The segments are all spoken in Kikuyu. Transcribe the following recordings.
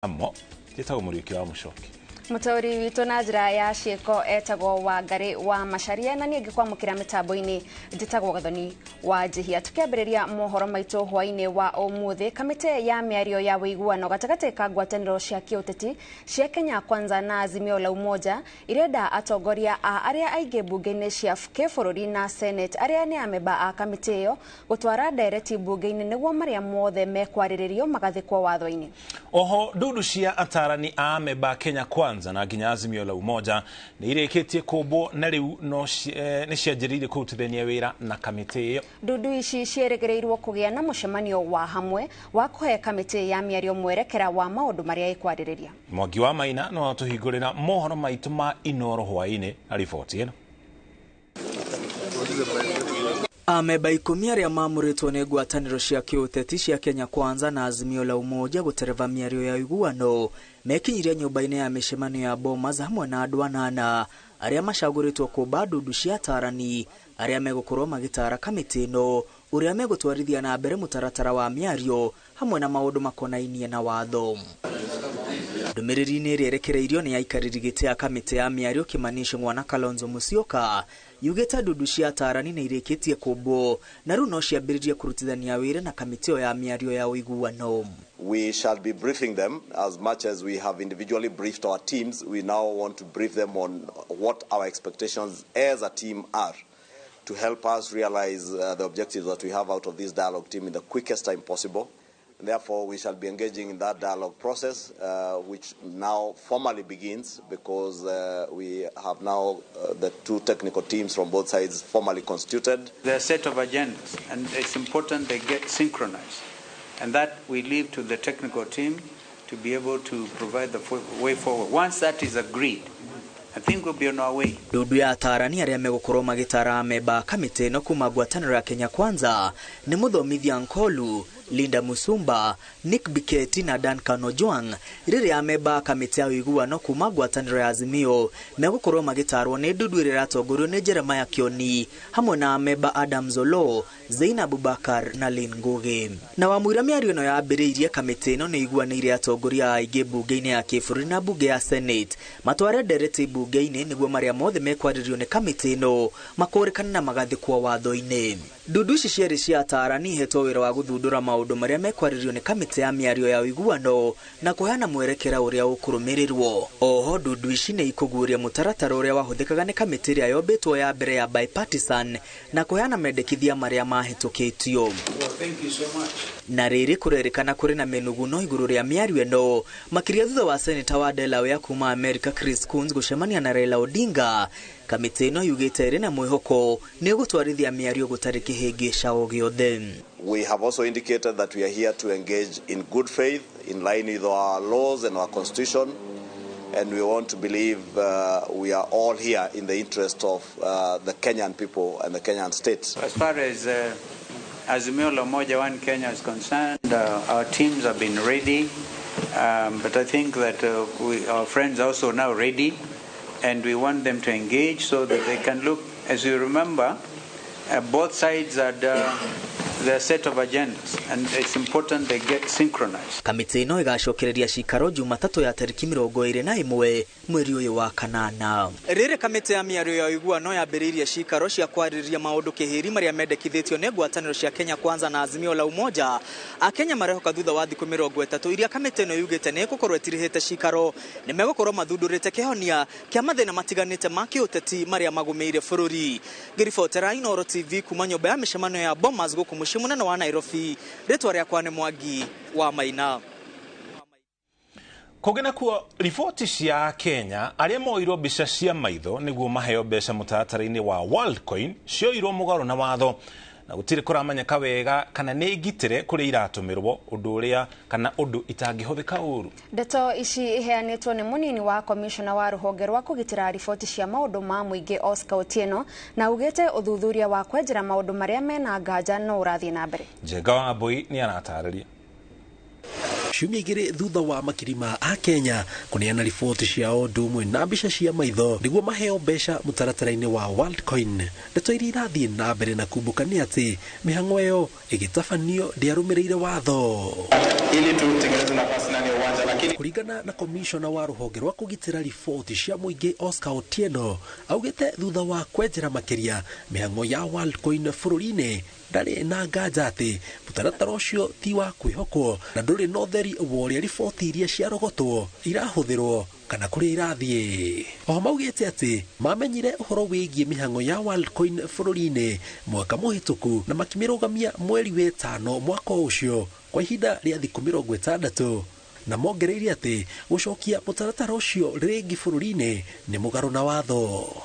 Mo njĩtagwo Mũriũki wa Mũcoki. Mũtaũri witũ na njĩra ya ciĩko etagwo Wangari wa Macharia, na niĩ ngĩkwamũkĩra mĩtambo-inĩ njĩtagwo Gathoni wa Njihia. Tũkĩambĩrĩria mohoro maitũ hwaĩ-inĩ wa ũmũthĩ, kamĩtĩ ya mĩario ya ũiguano gatagatĩ ka ngwatanĩro cia kĩũteti cia Kenya Kwanza na Azimio la Umoja irenda atongoria a arĩa aingĩ mbunge-inĩ cia kĩbũrũri na Senate arĩa nĩ amemba a kamĩtĩ ĩyo gũtwara ndereti mbunge-inĩ nĩguo marĩa mothe mekwarĩrĩrio magathĩkwo watho-inĩ. Oho ndundu cia atarani a amemba Kenya Kwanza na nginya Azimio la Umoja nĩ irĩkĩtie kũmbwo na rĩu no nĩ cianjĩrĩirie kũrutithania wĩra na kamĩtĩ ĩyo. Ndundu ici ciĩrĩgĩrĩirwo kũgĩa na mũcemanio wa hamwe wa kũhe kamĩtĩ ya mĩario mwerekera wa maũndũ marĩa ĩkwarĩrĩria. Mwangi wa Maina no atũhingũrĩra mohoro maitũ ma Inoro hwaĩ-inĩ na riboti ĩno. Amemba 10 arĩa maamũrĩtwo nĩ ngwatanĩro cia kĩũteti cia Kenya Kwanza na Azimio la Umoja gũtereva mĩario ya ũiguano mekinyirie nyũmba-inĩ ya mĩcemanio ya Bomas hamwe na andũ 8 arĩa macagũrĩtwo kũmba ndundu cia atarani arĩa megũkorwo magĩtara kamĩtĩ ĩno ũrĩa megũtwarithia na mbere mũtaratara wa mĩario hamwe na maũndũ makonainie na watho. Ndũmĩrĩri-inĩ ĩrĩa ĩrekereirio nĩ aikarĩri gĩtĩ ya kamĩtĩ ya mĩario Kimani Ichung'wa na Kalonzo Musyoka yugĩte ndundu cia atarani nĩ irĩkĩtie kũmbwo na rĩu no ciambĩrĩrie kũrutithania wĩra na kamĩtĩ ĩyo ya mĩario ya ũiguano. We shall be briefing them as much as we have individually briefed our teams. We now want to brief them on what our expectations as a team are to help us realize the objectives that we have out of this dialogue team in the quickest time possible. And therefore, we shall be engaging in that dialogue process, which now formally begins because we have now the two technical teams from both sides formally constituted. There are a set of agendas, and it's important they get synchronized. And that we leave to the technical team to be able to provide the way forward. Once that is agreed, I think we'll be on our way. Ndundu ya atarani arĩa megũkorwo magĩtara amemba kamĩtĩ ĩno kuma ngwatanĩro ya Kenya Kwanza nĩ Mũthomithia Nkolu, Linda Musumba, Nick Biketi na Duncan Ojwang. Rĩrĩa amemba kamĩtĩ ya ũiguano kuma ngwatanĩro ya Azimio megũkorwo magĩtarwo nĩ ndundu ĩrĩa ĩratongorio nĩ Jeremiah Kioni hamwe na amemba Adam Zolo, Zainab Abubakar na Lynn Ngugi. Na wamũira mĩario ĩno yambĩrĩirie, kamĩtĩ ĩno nĩ iguanĩire atongoria aingĩ mbunge-inĩ ya kĩbũrũri na mbunge ya Senate matware ndereti mbunge-inĩ nĩguo marĩa mothe mekwarĩrio nĩ kamĩtĩ ĩno makũrĩkane na magathĩkwo watho-inĩ. Ndundu ici cierĩ cia atarani ihetwo wĩra wa gũthundũra maũndũ marĩa mekwarĩrio nĩ kamĩtĩ ya mĩario ya ũiguano na kũheana mwerekera ũrĩa ũkũrũmĩrĩrwo. Oho ndundu ici nĩ ikũguũria mũtaratara ũrĩa wahũthĩkaga nĩ kamĩtĩ ĩrĩa yombĩtwo ya mbere ya bipartisan na kũheana mendekithia marĩa mahĩtũkĩtio. Na rĩrĩ kũrerĩkana kũrĩ na mĩnuguno igũrũ rĩa mĩario ĩno makĩria thutha wa seneta wa Delaware kuma America Chris Coons gũcemania na Raila Odinga. Kamĩtĩ ĩno yugĩte ĩrĩ na mwĩhoko nĩ ĩgũtwarithia mĩario gũtarĩ kĩhĩngĩca o gĩothe. We have also indicated that we are here to engage in good faith, in line with our laws and our constitution, and we want to believe we are all here in the interest of the Kenyan people and the Kenyan state. As far as Azimio la Umoja One Kenya is concerned, our teams have been ready, but I think that our friends are also now ready, and we want them to engage so that they can look. As you remember, both sides had their set of agendas, and it's important they get synchronized. Kamĩtĩ ĩno ĩgacokereria cikaro Jumatatũ ya tarĩki 21 mweri ũyũ wa kanana. Rĩrĩ kamĩtĩ ya mĩario ya ũiguano yambĩrĩirie cikaro cia kwarĩrĩria maũndũ kĩhĩri marĩa mendekithĩtio nĩ ngwatanĩro cia Kenya Kwanza na Azimio la Umoja. Akenya marehoka thutha wa thikũ 30 iria kamĩtĩ ĩno yugĩte nĩ ĩgũkorwo ĩtirihĩte cikaro nĩ megũkorwo mathundũrĩte kĩhonia kĩa mathĩna matiganĩte ma kĩũteti marĩa magũmĩire bũrũri. Ngĩribotera Inoro TV kuma nyũmba ya mĩcemanio ya Bomas gũkũ mũciĩ mũnene wa Nairobi, rĩtwa rĩakwa nĩ Mwangi wa Maina. Kũngĩ nakuo riboti cia Kenya arĩa moirwo mbica cia maitho nĩguo maheo mbeca mũtaratara-inĩ wa Worldcoin cioirwo mũgarũ na watho na gũtirĩ kũramenyeka wega kana nĩ ngitĩre kũrĩa iratũmĩrwo ũndũ ũrĩa kana ũndũ itangĩhũthĩka ũru. Ndeto ici iheanĩtwo nĩ mũnini wa komishona wa rũhonge rwa kũgitĩra riboti cia maũndũ ma mũingĩ Oscar Otieno na ugĩte ũthuthuria wa kwenjera maũndũ marĩa mena nganja no ũrathiĩ na mbere. Njenga wa Mbui nĩ aratarĩria. Ciumia igĩrĩ thutha wa makiri ma Akenya kũneana riboti ciao ũndũ ũmwe na mbica cia maitho nĩguo maheo mbeca mũtaratara-inĩ wa Worldcoin. Ndeto iria irathiĩ na mbere na kumbũka nĩ atĩ mĩhang'o ĩyo ĩgĩtabanio ndĩarũmĩrĩire watho. Ili tutengeneze nafasi ndani ya uwanja, Lakini Kũringana na komishona wa rũhonge rwa kũgitĩra riboti cia mũingĩ Oscar Otieno, augĩte thutha wa kwenjera makĩria mĩhang'o ya Worldcoin bũrũri-inĩ, ndarĩ na nganja atĩ mũtaratara ũcio ti wa kwĩhokwo na ndũrĩ na ũtheri wa ũrĩa riboti iria ciarogotwo irahũthĩrwo kana kũrĩa irathiĩ. Oho maugĩte atĩ mamenyire ũhoro wĩgiĩ mĩhang'o ya Worldcoin bũrũri-inĩ mwaka mũhĩtũku na makĩmĩrũgamia mweri wetano mwaka ũcio kwa ihinda rĩa thikũ 60, na mongereire atĩ gũcokia mũtaratara ũcio rĩngĩ bũrũri-inĩ nĩ mũgarũ na watho.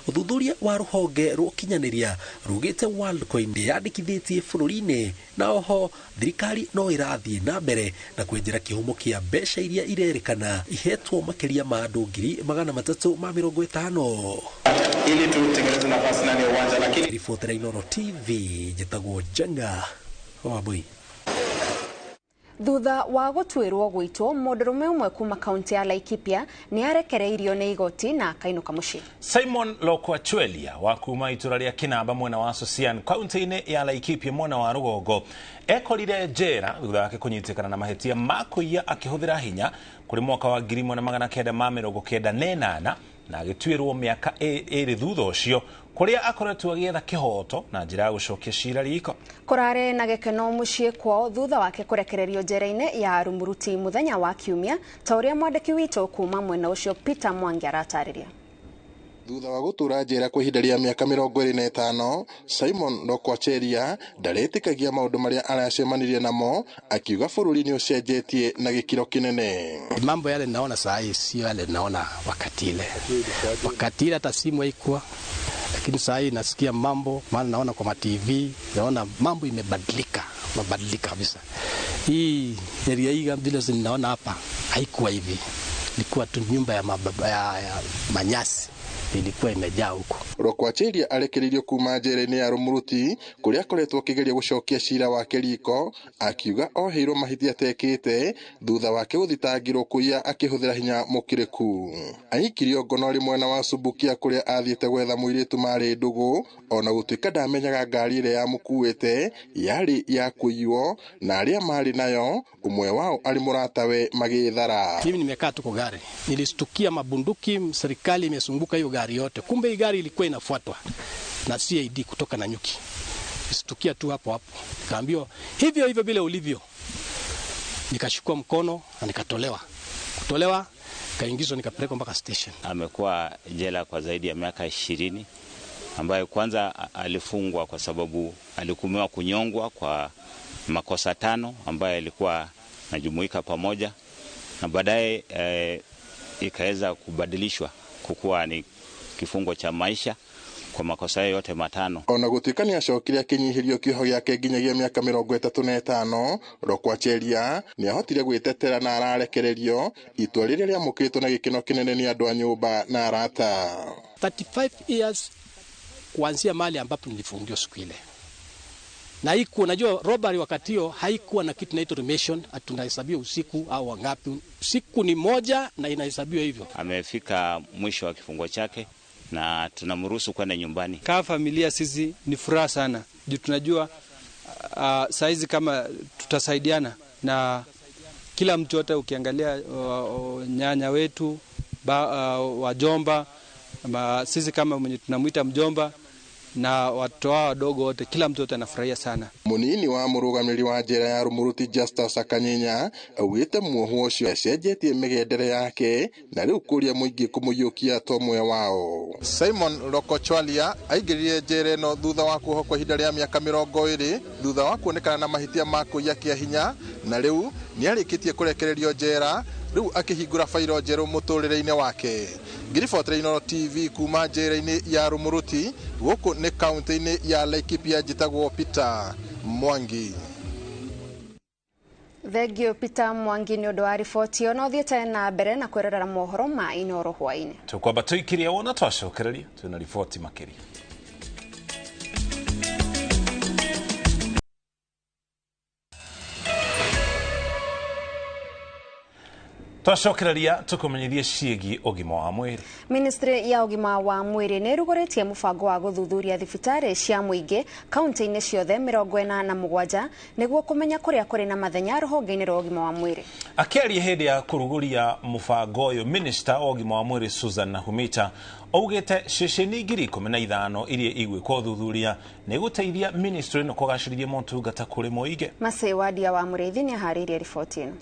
Ũthuthuria wa rũhonge rwa ũkinyanĩria rugĩte Worldcoin ndĩyandĩkithĩtie bũrũri-inĩ, na oho thirikari no ĩrathiĩ na mbere na kwenjera kĩhumo kĩa mbeca iria irerĩkana ihetwo makĩria ma andũ 350,000 ili tutengeneze nafasi ndani ya uwanja, lakini Ribotera Inooro TV, njĩtagwo Njenga Wambui. Thutha wa gũtuĩrwo gũitwo, mũndũrũme ũmwe kuma kaunti ya Laikipia nĩ arekereirio nĩ igoti na akainũka mũciĩ. Simon Lokwachwelia wa kuma itũra rĩa Kinamba mwena wa Sosian kaunti-inĩ ya Laikipia mwena wa rũgongo ekorire njera thutha wake kũnyitĩkana na mahĩtia ma kũiya akĩhũthĩra hinya kũrĩ mwaka wa 1998 na agĩtuĩrwo mĩaka 2 thutha ũcio, kũrĩa akoretwo agĩetha kĩhoto na njĩra ya gũcokia cira riko. Kũrarĩ na gĩkeno mũciĩ kwao thutha wake kũrekererio njera-inĩ ya Rumuruti mũthenya wa Kiumia, ta ũrĩa mwandĩki witũ kuma mwena ũcio Peter Mwangi aratarĩria. Thutha wa gũtũra njera kwa ihinda rĩa mĩaka 25, Simon Lokwacheria ndaretĩkagia maũndũ marĩa aracemanirie namo, akiuga bũrũri nĩ ũcenjetie na gĩkĩro kĩnene. Mambo yale naona saa hii sio yale naona wakati ile. Wakati ile hata simu haikuwa, lakini saa hii nasikia mambo, maana naona kwa TV, naona mambo imebadilika, mabadilika kabisa. Hii area hii vile ninaona hapa haikuwa hivi. Ilikuwa tu nyumba ya mababa ya manyasi ilikuwa imejaa huko. Lokwacheria arekereirio kuma njera-inĩ ya Rumuruti kũrĩa akoretwo akĩgeria gũcokia cira wake riko, akiuga oheirwo mahĩtia atekĩte thutha wake gũthitangĩrwo kũiya akĩhũthĩra hinya mũkĩrĩku. Aikirio ngono rĩ mwena wa Subukia kũrĩa athiĩte gwetha mũirĩtu marĩ ndũgũ, ona gũtuĩka ndamenyaga ngari ĩrĩa yamũkuĩte yarĩ ya kũiywo na arĩa marĩ nayo ũmwe wao arĩ mũratawe magĩthara. Mimi nimekaa tu kwa gari, nilistukia mabunduki, serikali imesunguka hiyo gari yote. Kumbe hii gari ilikuwa inafuatwa na CID kutoka Nanyuki. Nilistukia tu hapo hapo, nikaambiwa hivyo hivyo vile ulivyo. Nikashukua mkono na nikatolewa. Kutolewa kaingizwa nikapelekwa mpaka station. Amekuwa jela kwa zaidi ya miaka 20, ambayo kwanza alifungwa kwa sababu alihukumiwa kunyongwa kwa makosa 5 ambayo yalikuwa najumuika pamoja, na baadaye ikaweza kubadilishwa kukuwa ni kifungo cha maisha kwa makosa yote 5. Ona gũtuĩka nĩ acokire akĩnyihĩrio kĩoho gĩake nginyagia mĩaka 35, Lokwacheria nĩ ahotire gwĩtetera na ararekererio, itua rĩrĩa rĩamũkĩrĩtwo na gĩkeno kĩnene nĩ andũ a nyũmba na arata. 35 years kuanzia mahali ambapo nilifungiwa siku ile. Na haikuwa, unajua robbery wakati hiyo haikuwa na kitu inaitwa remission, tunahesabiwa usiku au wangapi. Siku ni moja na inahesabiwa hivyo. Amefika mwisho wa kifungo chake na tunamruhusu kwenda nyumbani. Kama familia sisi ni furaha sana. Juu tunajua saizi kama tutasaidiana na kila mtu, hata ukiangalia nyanya wetu, wajomba, sisi kama mwenye tunamuita mjomba na watoto wao wadogo wote, kila mtu anafurahia sana. Munini wa mũrũgamĩrĩri wa njera ya Rumuruti Justus Akanyenya augĩte muohwo ũcio acenjetie mĩgendere yake na rĩu kũria mũingĩ kũmũiyũkia ta ũmwe wao. Simon Lokochwalia aingĩrire njera ĩno thutha wa kuohwo kwa ihinda rĩa mĩaka 20 thutha wa kuonekana na mahĩtia ma kũiya kĩa hinya, na rĩu nĩarĩkĩtie kũrekererio njera, rĩu akĩhingũra fairo njerũ mũtũrĩre-inĩ wake. Ngiribotera Inooro TV kuma njera-inĩ ya Rumuruti gũkũ nĩ kaunti-inĩ ya Laikipia, njĩtagwo Peter Mwangi. Thank you Peter Mwangi nĩ ũndũ wa riboti ĩyo. No thiĩte na mbere na kwĩrorera mohoro ma Inooro hwaĩ-inĩ. Tũkwamba tũikirie wona twacokereria twĩna riboti makĩria. Twacokereria tukumenyithie ciĩgiĩ ũgima wa mwĩrĩ. Ministry ya ũgima wa mwĩrĩ nĩ ĩrugũrĩtie mũbango wa gũthuthuria thibitarĩ cia mũingĩ kaunti-inĩ ciothe 47 nĩguo kũmenya kũrĩa kũrĩ na mathenya rũhonge-inĩ rwa ũgima wa mwĩrĩ. Akĩaria hĩndĩ ya kũrugũria mũbango ũyũ, Minister wa ũgima wa mwĩrĩ Susan Nakhumicha augĩte ceceni 15,000 iria igwĩkwo ũthuthuria nĩ gũteithia ministry ĩno kũgacĩrithia motungata kũrĩ mũingĩ. Masai Wadia wa Mũrĩithi nĩ aharĩirie riboti ĩno.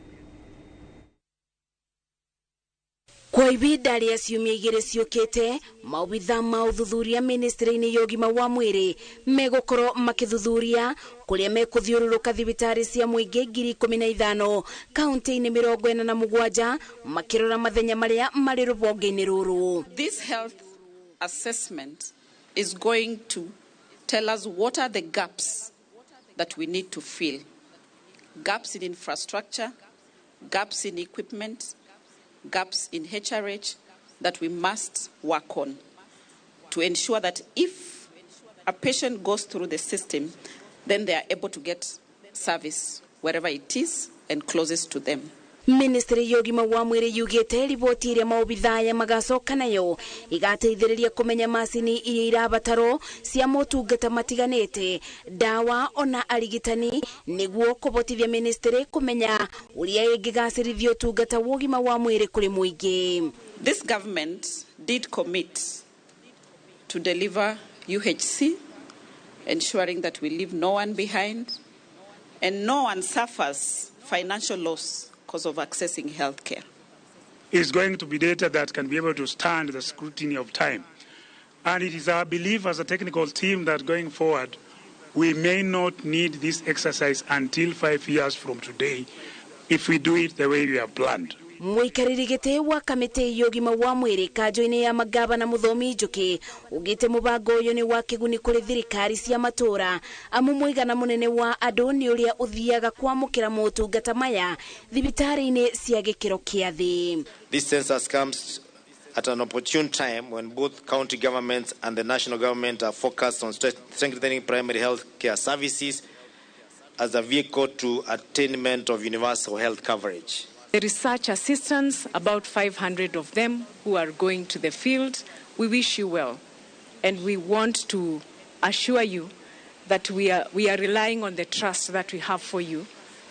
Kwa ibinda rĩa ciumia igĩrĩ ciũkĩte, maobitha ma ũthuthuria ministry-inĩ ya ũgima wa mwĩrĩ megũkorwo makĩthuthuria kũrĩa mekũthiũrũrũka thibitarĩ cia mũingĩ 15,000 kaunti-inĩ 47 makĩrora mathenya marĩa marĩ rũhonge-inĩ rũrũ. This health assessment is going to tell us what are the gaps that we need to fill. Gaps in infrastructure, gaps in equipment, gaps in HRH that we must work on to ensure that if a patient goes through the system, then they are able to get service wherever it is and closest to them. Ministry ya ũgima wa mwĩrĩ yugĩte riboti ĩrĩa maobithaa magacoka nayo igateithĩrĩria kũmenya macini iria irabatarwo cia motungata matiganĩte, ndawa ona arigitani, nĩguo kũbotithia ministry kũmenya ũrĩa ĩngĩgacĩrithia ũtungata wa ũgima wa mwĩrĩ kũrĩ mũingĩ. This government did commit to deliver UHC, ensuring that we leave no one behind and no one suffers financial loss because of accessing healthcare. It's going to be data that can be able to stand the scrutiny of time. And it is our belief as a technical team that going forward, we may not need this exercise until 5 years from today if we do it the way we have planned. Mũikarĩri gĩtĩ wa kamĩtĩ ya ũgima wa mwĩrĩ kanjũ-inĩ ya magavana Mũthomi Njũkĩ ugĩte mũbango ũyũ nĩ wa kĩguni kũrĩ thirikari cia matũra, amu mũigana mũnene wa andũ nĩ ũrĩa ũthiaga kwamũkĩra motungata maya thibitarĩ-inĩ cia gĩkĩro kĩa thĩ. This census comes at an opportune time when both county governments and the national government are focused on strengthening primary health care services as a vehicle to attainment of universal health coverage. The research assistants, about 500 of them who are going to the field, we wish you well. And we want to assure you that we are relying on the trust that we have for you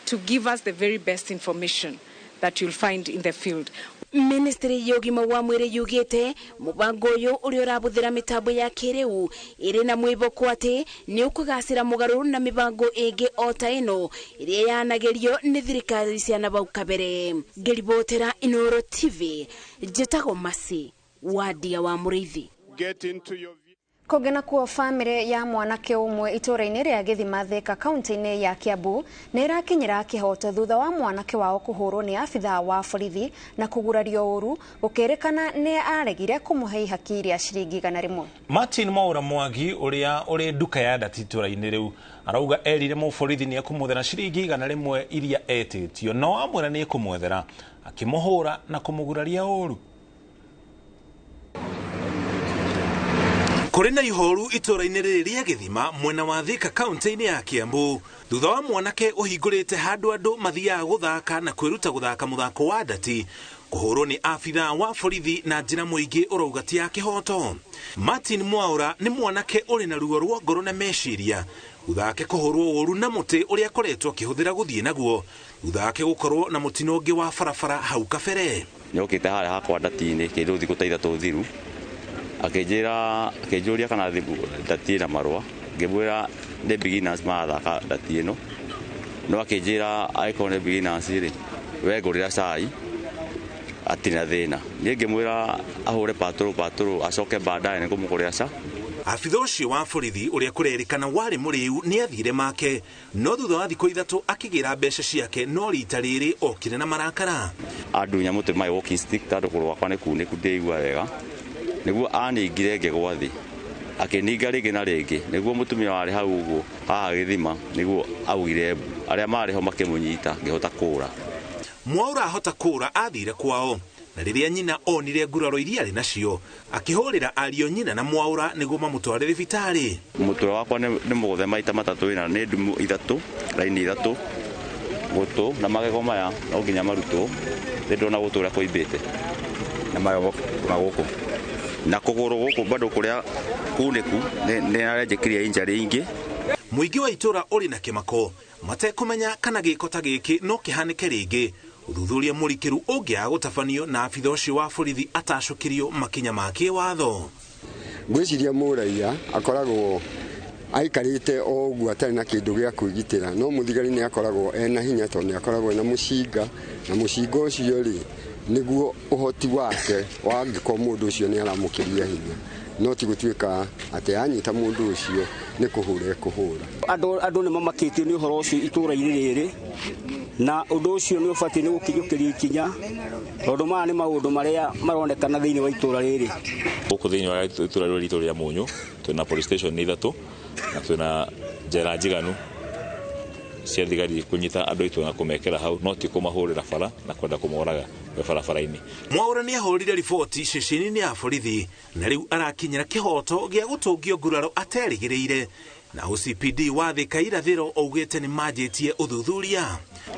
to give us the very best information that you'll find in the field. Ministry ya ũgima wa mwĩrĩ yugĩte mũbango ũyũ ũrĩa ũrabũthĩra mĩtambo ya kĩrĩu ĩrĩ na mwĩhoko atĩ nĩ ũkũgacĩra mũgarũ na mĩbango ĩngĩ o ta ĩno ĩrĩa yanagerio nĩ thirikari cia nabau kabere. Ngĩribotera Inooro TV, njĩtagwo Masi Wadia wa Mũrĩithi. Kũngĩ nakuo, bamĩrĩ ya mwanake ũmwe itũũra-inĩ rĩa Gĩthima Thika kaunti-inĩ ya Kiambu nĩ ĩrakinyĩra kĩhoto thutha wa mwanake wao kũhũrwo nĩ abithaa wa borithi na kũgurario ũru gũkĩrĩkana nĩ aregire kũmũhe ihaki rĩa ciringi 100. Martin Mwaura Mwangi ũrĩa ũrĩ nduka ya ndati itũũra-inĩ rĩu arauga erire mũborithi nĩ ekũmwethera ciringi 100 iria etĩtio, no amwĩra nĩ ekũmwethera akĩmũhũra na kũmũguraria ũru. Kũrĩ na ihoru itũũra-inĩ rĩrĩ rĩa Gĩthima mwena wa Thika kaunti-inĩ ya Kiambu thutha wa mwanake ũhingũrĩte handũ andũ mathiaga gũthaka na kwĩruta gũthaka mũthako wa ndati kũhũrwo nĩ abithaa wa borithi na njĩra mũingĩ ũrauga ti ya kĩhoto. Martin Mwaura nĩ mwanake ũrĩ na ruo rwa ngoro na meciria thutha wake kũhũrwo ũru na mũtĩ ũrĩa akoretwo akĩhũthĩra gũthiĩ naguo thutha wake gũkorwo na mũtino ũngĩ wa barabara hau kabere. Nĩokĩte harĩa hakwa ndati-inĩ kĩndũ thikũ ta ithatũ thiru, akĩnjĩra akĩnjũria kana ndati ĩna marũa, ngĩmwĩra nĩ beginners marathaka ndati ĩno, no akĩnjĩra angĩkorwo nĩ beginners rĩ, we ngũrĩra cai atirĩ na thĩna. Niĩ ngĩmwĩra ahũre patũrũ acoke baadaye nĩ ngũmũgũrĩra ca. Abitha ũcio wa borithi ũrĩa kũrerĩkana warĩ mũrĩu nĩ athire make, no thutha wa thikũ ithatũ akĩgĩra mbeca ciake, no rita rĩrĩ okire na marakara. Andunya mũtĩ my walking stick tondũ kũgũrũ gwakwa nĩ kunĩku ndĩigua wega, nĩguo aningire ngĩgwa thĩ, akĩninga rĩngĩ na rĩngĩ, nĩguo mũtumia warĩ hau ũguo haha Gĩthima nĩguo augire mbu, arĩa marĩ ho makĩmũnyita ngĩhota kũũra. Mwaura ahota kũũra athire kwao, na rĩrĩa nyina onire nguraro iria arĩ nacio akĩhũrĩra ariũ nyina na Mwaura nĩguo mamũtware thibitarĩ. Mũtwe wakwa nĩ mũgũthe maita matatũ ĩna nĩ ndumu ithatũ, raini ithatũ, gũtũ na magego maya no nginya marutwo. Ndĩrona gũtũ ũrĩa kũimbĩte na na gũkũ na kũgũrũ gũkũ bado kũrĩa kunĩku nĩ arenjĩkirie injury ingĩ. Mũingĩ wa itũra ũrĩ na kĩmako matekũmenya kana gĩko ta gĩkĩ no kĩhanĩke rĩngĩ. Ũthuthuria mũrikĩru ũngĩaga gũtabanio na abitha ũcio wa borithi atacũkĩrio makinya ma kĩwatho. Ngwĩciria mũraiya akoragwo aikarĩte o ũguo atarĩ na kĩndũ gĩa kwĩgitĩra, no mũthigari nĩ akoragwo ena hinya tondũ nĩ akoragwo ena mũcinga, na mũcinga ũcio rĩ nĩguo ũhoti wake wangĩkorwo mũndũ ũcio nĩ aramũkĩria hinya, no ti gũtuĩka atĩ anyita mũndũ ũcio nĩ kũhũra ekũhũra. Andũ nĩ mamakĩtio nĩ ũhoro ũcio itũũra-inĩ rĩrĩ, na ũndũ ũcio nĩ ũbatiĩ nĩ gũkinyũkĩrio ikinya tondũ maya nĩ maũndũ marĩa maronekana thĩinĩ wa itũũra rĩrĩ. Gũkũ thĩinĩ wa itũũra rĩrĩ ritũ rĩa Mũnyũ twĩna police station 3 na twĩna njera njiganu cia thigari kũnyita andũ aitũ na kũmekĩra hau, no ti kũmahũrĩra bara na kwenda kũmoraga barabara-inĩ. Mwaura nĩ ahũrire riboti ceceni-inĩ ya borithi na rĩu arakinyĩra kĩhoto gĩa gũtũngio nguraro aterĩgĩrĩire, na OCPD wa Thika irathĩro augĩte nĩ manjĩtie ũthuthuria.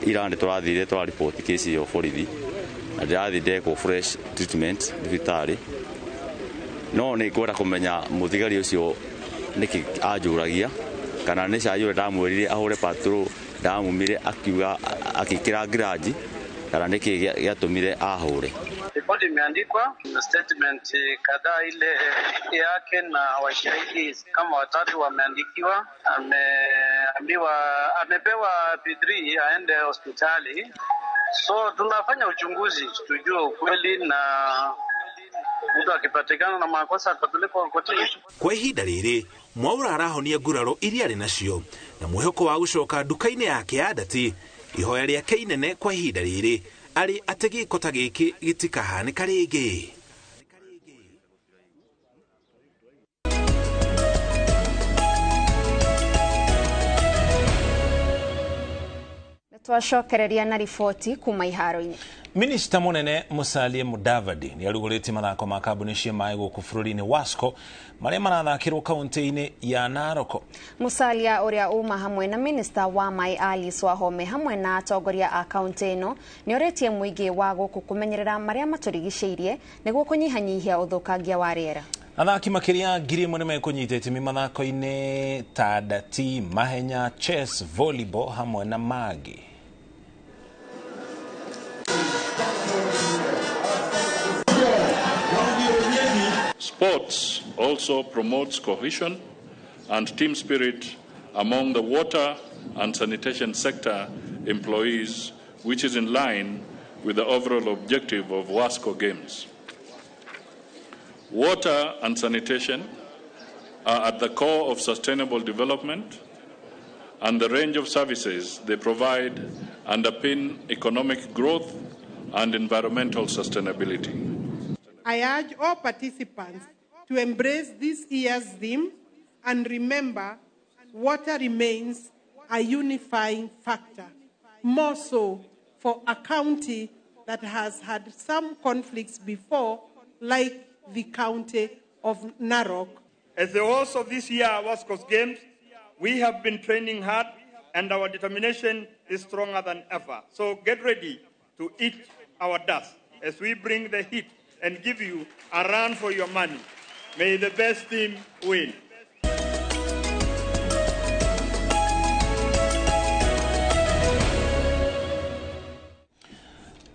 Ira nĩ tũrathire tũrariboti kesi ĩyo borithi na ndĩrathiĩ ndekwo fresh treatment thibitarĩ, no nĩ ngwenda kũmenya mũthigari ũcio nĩkĩ anjũragia kana nĩ cai ũrĩa ndamwĩrire ahũre patrol ndamumire akiuga akĩkĩra ngiraji kana nĩkĩ gĩatũmire ahũre. Ripoti imeandikwa na statement kadhaa ile yake na washahidi kama 3 wameandikiwa. Ameambiwa amepewa P3 aende hospitali. So tunafanya uchunguzi tujue ukweli, na mtu akipatikana na makosa atapelekwa kotini. Kwa ihinda rĩrĩ Mwaura arahonia nguraro iria arĩ nacio na mwĩhoko wa gũcoka nduka-inĩ yake ya ndati. Ihoya rĩake inene kwa ihinda rĩrĩ arĩ atĩ gĩko ta gĩkĩ gĩtikahanĩka rĩngĩ. Twacokereria na riboti kuma iharo-inĩ. Minista munene Musalia Mudavadi nĩ arugũrĩtie mathako ma kambuni cia maĩ gũkũ bũrũri-inĩ Wasco marĩa marathakĩrwo kaunti-inĩ ya Narok. Musalia ũrĩa uma hamwe na minista wa maĩ Alice Wahome hamwe na atongoria a kaunti ĩno nĩ orĩtie mũingĩ wa gũkũ kũmenyerera marĩa matũrigicĩirie nĩguo kũnyihanyihia ũthũkangia wa rĩera. Athaki makĩria 1000 nĩ mekũnyita itemi mathako-inĩ ta ndati, mahenya, chess, volleyball hamwe na mangĩ. Sports also promotes cohesion and team spirit among the water and sanitation sector employees, which is in line with the overall objective of Wasco Games. Water and sanitation are at the core of sustainable development, and the range of services they provide underpin economic growth and environmental sustainability. I urge all participants to embrace this year's theme and remember water remains a unifying factor, more so for a county that has had some conflicts before, like the county of Narok. As the host of this year's Wasco Games, we have been training hard and our determination is stronger than ever. So get ready to eat our dust as we bring the heat and give you a run for your money. May the best team win.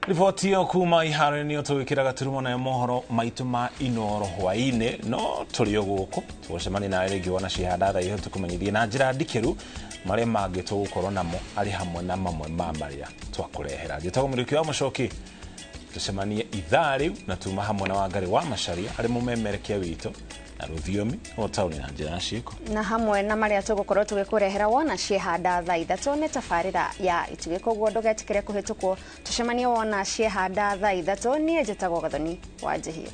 Riboti ĩyo kuma iharo-inĩ tũgĩkĩra gaturumo nayo mohoro maitũ ma Inoro hwaĩ-inĩ, no tũrĩ o gũkũ tũgũcemania nawe rĩngĩ wona cihanda thaa iho tũkũmenyithie na njĩra ndikĩru marĩa mangĩ tũgũkorwo namo arĩ hamwe na mamwe ma marĩa twakũrehera. Njĩtagwo Mũrĩki wa Mũcoki, tũcemanie ithaa rĩu na tuma hamwe na Wangari wa Macharia arĩ mũmemerekia witũ na rũthiomi o taũni na njĩra ya ciĩko na hamwe na marĩa tũgũkorwo tũgĩkũrehera wona ciehanda thaa 3 nĩ tabarĩra ya Itugĩ, koguo ndũgetĩkĩre kũhĩtũkwo. Tũcemanie wona ciehanda thaa 3. Niĩ njĩtagwo Gathoni wa Njihia.